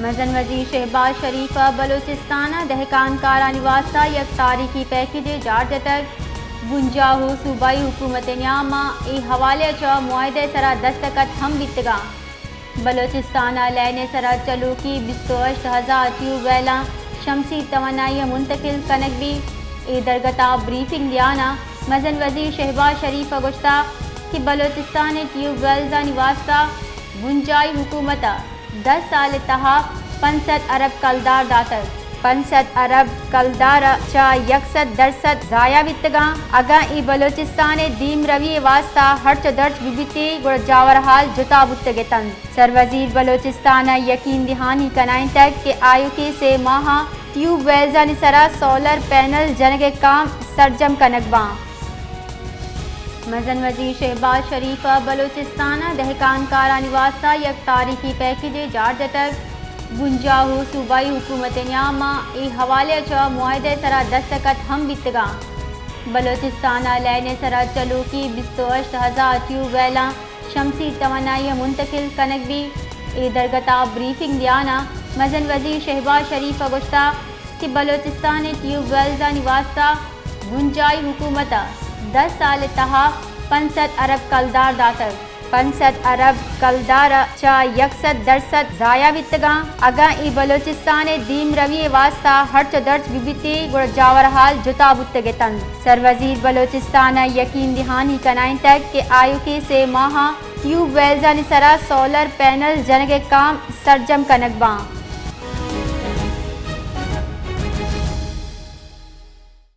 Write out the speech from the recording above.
مزن وزیر شہباز شریف ء بلوچستان ء دہکان کارانی واستہ یک تاریخی پیکیجے جار جتگ۔ بنجاہ ء صوبائی حکومت ء نیام ء اے حوالے ء چہ معاہدہ ء سرا دستخط ہم بیتگاں۔ بلوچستان ء لین ء سرا چلوکی بیست ء ہشت ہزار ٹیوب ویلاں شمسی توانائی ء منتقل کنگ بیت۔ اے درگت ء بریفنگ دیان ء مزن وزیر شہباز شریف ء گوشتگ کہ بلوچستان ء ٹیوب ویلزانی واستہ بنجاہی حکومت ء دہ سال ء تہا پنچ سد ارب کلدار داتگ۔ پنچ سد ارب کلدار چہ یک سد درسد ضائع بیتگاں۔ اگاں اے بلوچستان ء دیمروی ء واستہ ہرچ ء درچ بہ بیتی، گڑا جاور حال جتا بوتگ اتنت۔ سروزیر بلوچستان ء یقین دہانی کنائینتگ کہ آیوکیں سے ماہاں ٹیوب ویلزانی سرا سولر پینل جنگ ء کام سرجم کنگ باں۔ مزن وزیر شہباز شریف ء بلوچستان ء دہکان کارانی واستہ یک تاریخی پیکیجے جار جتگ۔ بنجاہ ء صوبائی حکومت ء نیام ء اے حوالے ء چہ معاہدہ ء سرا دستخط ہم بیتگاں۔ بلوچستان ء لین ء سرا چلوکی بیست ء ہشت ہزار ٹیوب ویلاں شمسی توانائی ء منتقل کنگ بیت۔ اے درگت ء بریفنگ دیان ء مزن وزیر شہباز شریف ء گوشتگ کہ بلوچستان ء ٹیوب ویلزانی واستہ بنجاہی حکومت ء دہ سال ء تہا پنچ سد ارب کلدار داتگ۔ پنچ سد ارب کلدار چہ یک سد درسد ضائع بیتگاں۔ اگاں اے بلوچستان ء دیمروی ء واستہ ہرچ ء درچ بہ بیتی، گڑا جاور حال جتا بوتگ اتنت۔ سروزیر بلوچستان ء یقین دہانی کنائینتگ کہ آیوکیں سے ماہاں ٹیوب ویلزانی سرا سولر پینل جنگ ء کام سرجم کنگ باں۔